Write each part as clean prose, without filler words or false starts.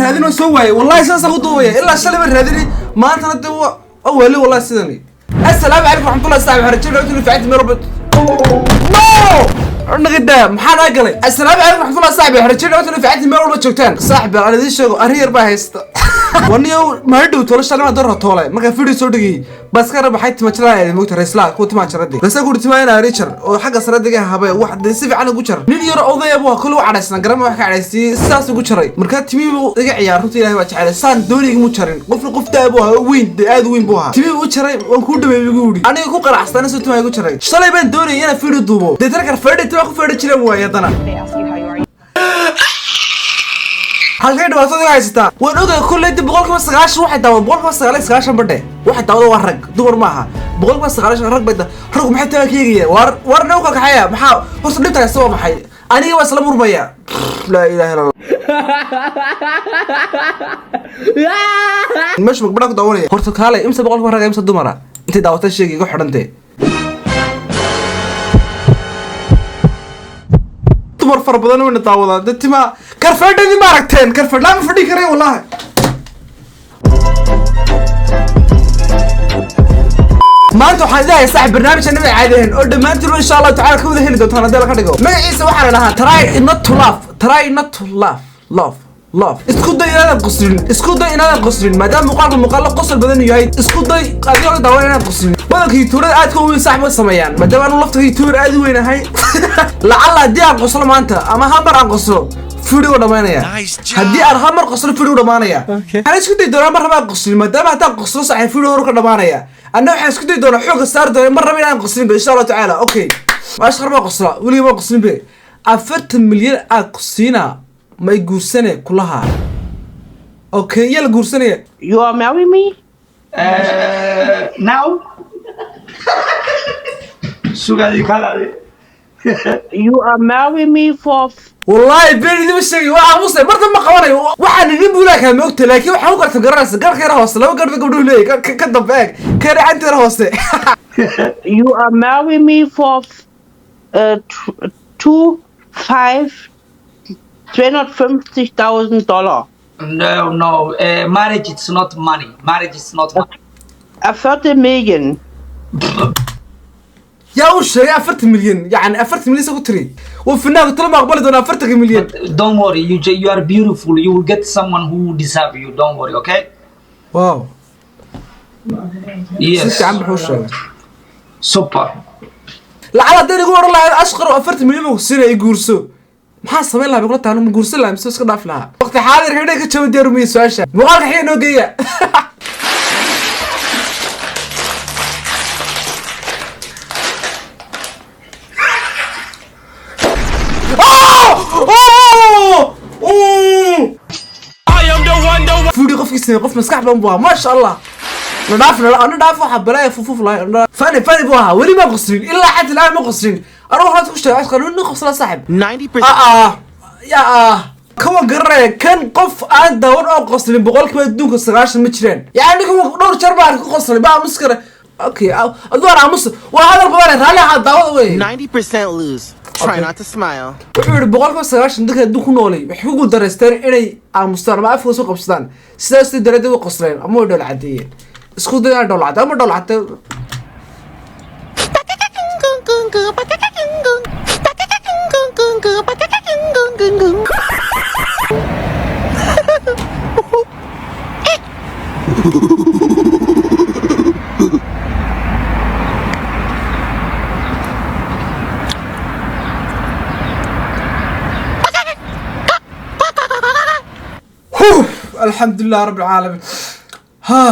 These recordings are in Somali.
Raadin oo soo waayay, wallahi saasaan ku duubaya. Ilaa shalay baan raadinay, maantana dee waa waali wallahi sidani. Assalaamu calaykum waraxmatullahi saaxib xarajin inuu ficanta meel walba no nagada maxaa naga galay. Assalaamu calaykum waraxmatullahi saaxib xarajin inuu ficanta meel walba joogtaan. Saaxib, aan idiin sheego, arrin yar baa haysta waniyow. Maalin dhow toole shalay maan doorra toole markaa video soo dhigay baskara baxay tima jaraan moogta raislaa kuwa timaa jaradi raislaa kuuri timaa inaa rijar oo xagga sare diga habe wax dee si fiican ugu jar. Nin yar odaya buu kale u cadhaysnaa, garama wax ka cadhaysiiyey, sidaas ugu jaray. Markaa timihii buu iga ciyaar. Runta Ilaahay waa jeclay, saan doonayga mu jarin. Qofna qof daa buu ahaa weyn, dee aad u weyn buu ahaa. Timihii u jaray waan kuu dhameeyey igu yidhi, aniga ku qanacsanaa soo timaa igu jaray. Shalay baan doonayay inaan video duubo, dee tarkar fadhi timaa ku fadhi jiraan waay haddana. They ask you how you are. Halkay dhibaatada haysataa waan ogay. Kolley dib 90% waxay daawad, 99% badhe waxay daawada waa rag, dumar maaha. 90% rag bay raggu maxay tagaa ka eegayaan? Waar waar naw kala kaxeeya. Maxaa horta dhibta haysta waa maxay? Aniga waa isla murmaya. Laa ilaaha illa Allah. Meesha magbadha ku daawanaya horta kaalay, imse boqolkiiba rag, imse dumara intay daawata sheegay iga xidhantee. Dumar fara badan wayna daawadaan. Dad timaa karfadhadii ma aragteen? Karfadhaa ma fadhi karay wallahi. Maanta waxaan idin hayaa saaxib barnaamij aan caadi ahayn oo dhammaantiin insha Allahu tacaala ka wada heli doontaan haddii la ka dhigo. Magaciisa waxaa la dhahaa "Try not to laugh", "Try not to laugh", love love. Isku day inaadan qoslin, isku day inaadan qoslin. Maadaama muuqaalka muuqaalo qosol badan yahay, isku day adigoo daawan inaad qoslin. Badanka youtuberada aadka u weyn saaxib way sameeyaan. Maadaama anu lafta youtuber aad u weyn ahay, lacalla haddii aan qoslo maanta ama hal mar aan qoslo, video dhamaanaya. Haddii aan hal mar qoslo, video dhamaanaya. Waxaan isku dayi doonaa mar raba aan qoslin, maadaama haddaan qoslo saaxiib video horu ka dhamaanaya. Anna waxaan isku dayi doonaa, xoogga saari doonaa mar raba inaan qoslin ba insha Allahu tacaala. Okay, maashqar baa qosla, weligii ma qoslin be. 40 milyan aa ku siina, may guursane kulaha? Okay, yaa la guursanaya? You are marry me? Now sugaadi kala. You are marry me for Wallahi been idima sheegay, waa aamusay marta ma qabanayo. Waxaan idin buulaa kaa moogta, laakiin waxaan ku garta garanaysa garka yar hoose, laba garba gabdhuhu leeyahy ka dambe eeg ka gacanta yar hoose. You are marry me for two five $250,000. No, marriage it's not money. Marriage is not money. A 30 million. Yaa uu sheegay 40 milyan? Yacni 40 milyan isagu tiri wuu finaanku talo ma aqbali doonaa 40-ka milyan? But don't worry, you are beautiful. You will get someone who deserve you. Don't worry, okay? Wow, si Yes. fiican muxuu sheegay. Super. Lacag haddii igu odhan lahayd Ashqar oo 40 milyan baan ku siinaya i guurso, maxaa samayn lahaa? Bay kula tahay? Ma guursan lahaa mise iska dhaaf lahaa? Waqti xaadir xidhay ka jaban diyaar umiye su-aasha. Muuqaalka xiga noo geeya. Oh! Oh! Oh! Fuudi qofkii sameeyey qof maskax badan buu ahaa, maasha Allah. Na dhaaf, na dhaaf, waxa balaaya fufuf lahay. Fani fani buu ahaa. Weli ma qoslin, ilaa xataa ilaa ma qoslin. Anigu waxaan ku sheegay Ashqar nin qosla saaxib. 90% ah ya ah kawan garanaya kan qof aan daawan oo qoslin adduunka 90% ma jiraan. Yani ninkan dhowr jeer baan ku qoslay ba aamus kare. Okay, aduu aan aamus waa hadal badan, raalli ahaa daawada wey. 90% lose. Try Okay. not to smile. Wuxuu yihi 90% dadka adduun ku noolay waxay ku guuldareysteen inay aamustaan ama afka soo qabsadaan, sidaas daraaddeed way qosleen ama way dhool cadeeyeen. Isku day inaan dhool cadde ama dhool cadde. Huh, alxamdulilah rabbi alcaalamiin. Ha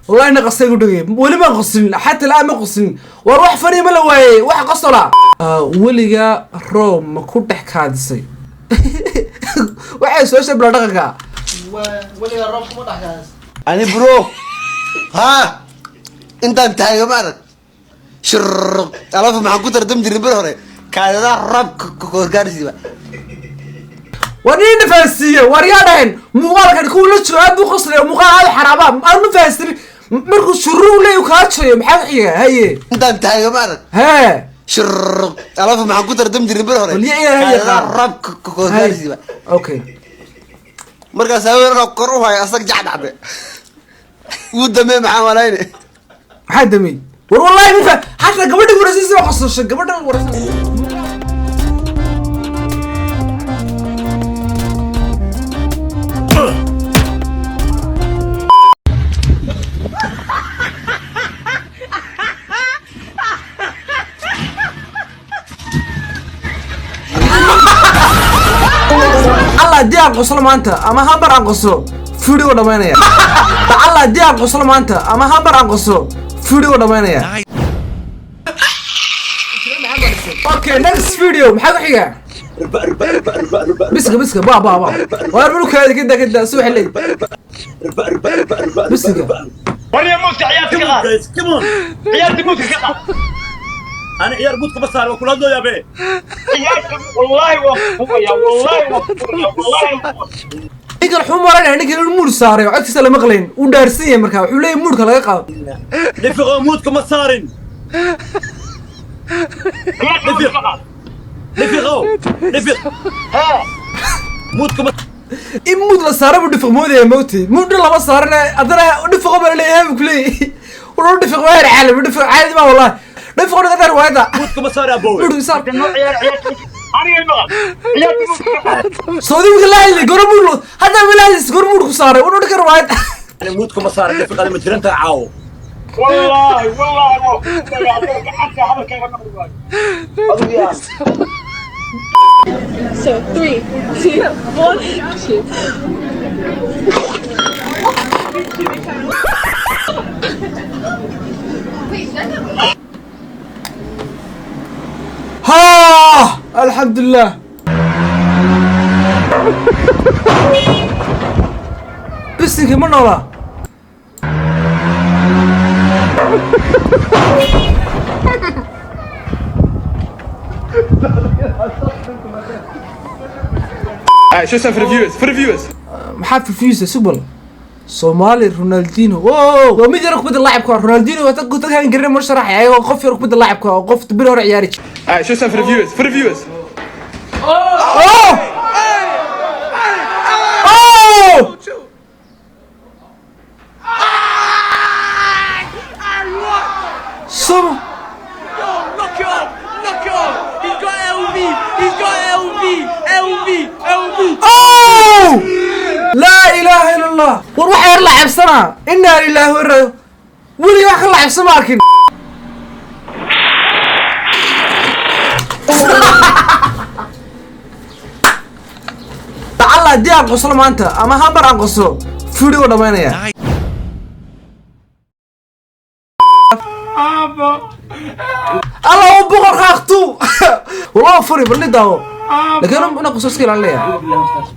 wallahi naqasay gu dhagay. Weli ma qoslin, xataa الآن ma qoslin. War wax fariima ma la waayey wax qosola? Weligaa roob ma ku dhex kaadisay? Waxay su-aasha bila dhaqanka. Weligaa roob kuma dhex kaadis? Ani bro ha intaan taaga ma arag shir alafu maxaan ku tartam jirnay bar hore kaadadaha roobka korgaarsiiba. War nin fahansiiye, war yaa dhahen muuqaalkan kuwa la joogo aad buu qoslaya, muuqaal aad xaraaba aan ma fahansanin. Markuu shuruu leey kaa jayo maxaa ku xiga haye? Intaan taaga ma arag hee shir alafu maxaan ku tartam jirnay bar hore Wal yaa ilaahay kaadadaha yaqaan. roobka korgaarsiiba. Okay. Markaas haweenka kor u haya asag jac dhacde. Wuu damee, maxaa malayne? Maxaa damey? War wallahi ma xataa gabadha waraysiisa waa qososhay, gabadhan waraysiisa. Allah, haddii aan qoslo maanta ama hal mar aan qoslo, video dhamaynaya. Allah, haddii aan qoslo maanta ama hal mar aan qoslo, video dhamaynaya. Okay, next video maxaa ku xiga? Biska biska ba ba ba waar mulkaada kada kada subax ley biska. Warya muudka ciyaarta ka qaad. Guys, come on. Ciyaarta muudka ka qaad. أنا عيار مودك بس أنا كل هذا يا بي. Ciyaarta wallahi waa fugaya, wallahi waa fugaya, wallahi waa. Ninkan wuxuu maranaya ninkan inuu muud saaray oo codkiisa la maqlayn, uu dhaarsan yahay. Markaa wuxuu leeyahay muudka laga qaado. نفقه مودك ما صارن. Ciyaarta muudka ka qaad. نفقه نفق. Ha. مودك ما In muud la saaro buu dhifiq moodaya mogtay. Muudna lama saarana, haddana dhifiqo baa laleeyahay buu kuleeyahay. Wuxuu dhifiq waa heer caalami, dhifiq caadi ma wallahi dhifiqo dhiga riwaayadda. مودك ما صار يا أبوي. Muudka saar. Noo ciyaar ciyaarta. Aniga maqal. Ciyaarta muudka ka qaad. Soodi marka la hadlay goor muud hadda ma la hadlaysa goor muud ku saaray wuxuu dhika riwaayadda. أنا مودك ما صار نفق، أنا مجرنتها عاو. Wallahi wallahi waa fugaya, gacanta hadalkayga maqli waayo. Adigu yaa. So three, two, one, two. Ha, alxamdulilah. Bisinka, ma noolaa? Alright, show some for the viewers. For the viewers. Maxaa fifisa subal Soomaali Ronaldinho? Wow, waa mid yar kubadda laacibka ah. Ronaldinho waa dadku dadkaan garan ma sharaxay ayagoo qof yar kubadda laacibka ah oo qof bir hore ciyaari jiray. Alright, show some for the viewers. For the viewers. Oh! Oh! Som Knock it off! Knock it off! He's got LV! He's got LV! LV! LV! Oh! Laa ilaaha illa Allah. War waxa yar laacibsanaa. Innaa lilaahi wa inna weliga wax ka laacibsan ma arkin. Allah, haddii aan qoslo maanta ama hal mar aan qoslo, video dhamaynaya. Allah, waa boqorka aktu wallah furi balli daawo, laakiin ina qoslo iska ilaalinaya.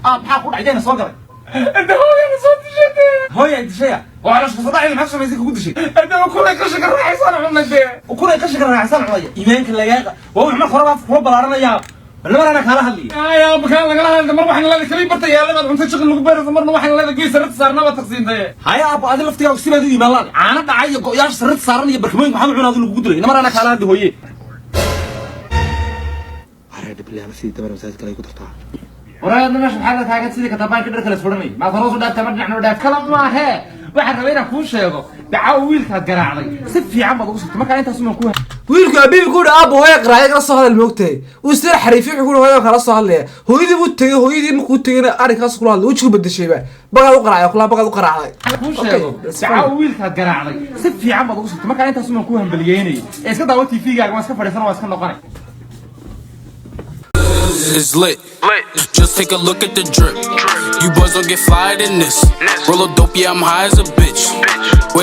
Maxaa ku dhacdayna soo galay? Inta hooyana soo dishay, hooya dishaya oo caloosha kasoo dhacayna. Maxaa samaysay kugu dishay? Inta ukunay qashinka raaxaysan cunay dee, ukunay qashinka raaxaysan cunaya. Iimaanka lagaaqa waa wax marka horeba kula ballaaranayaa. Bal mar ana kaala hadliya aya makaan lagala hadlay. Mar waxaan leedahay kaliya barta yaalla baad cunto shaqin lagu beerayso, marna waxaan leedahay gees sarrada saarnaa baad taqsiintay. Haya aabo, adi laftigaagu sibaad u iimaan laad caano dhacay iyo go'yaasha sarrada saaran iyo barkimooyinka maxaad u cunaa lagugu dilay. Mar ana kaala hadli hooye. Waraadna meesha maxaa la taagan sidii katabaanka dhar kala furanay? Maad hoos u dhaaftaa, mar dhinacna u dhaaf kala maahe. Waxaan rabay inaan kuu sheego dacaawo wiilkaad garaacday si fiican baad ugu sugtay. Markaa intaas umaan kuu Wiilku abibi ku yidhi aabba hooya qaraacday kala soo hadal. Moogtahay uu sida xariifay? Wuxuu ku yidhi hooyada kala soo hadlaya. Hooyadii buu tegey, hooyadii markuu tegeyna arrinkaas kula hadlay, wejigu bedeshayba. Bagaad u qaraacday kula, bagaad u qaraacday. Kuu sheego dacaawo wiilkaad garaacday si fiican baad ugu sugtay. Markaa intaas umaan kuu hambaliyeynayay ee iska daawo TV-gaaga, waan iska fadhiisan, waan iska noqonay. It's lit. Just take a look at the drip. You boys don't get fired in this. Roll a dope, yeah, I'm high as a bitch. Wait.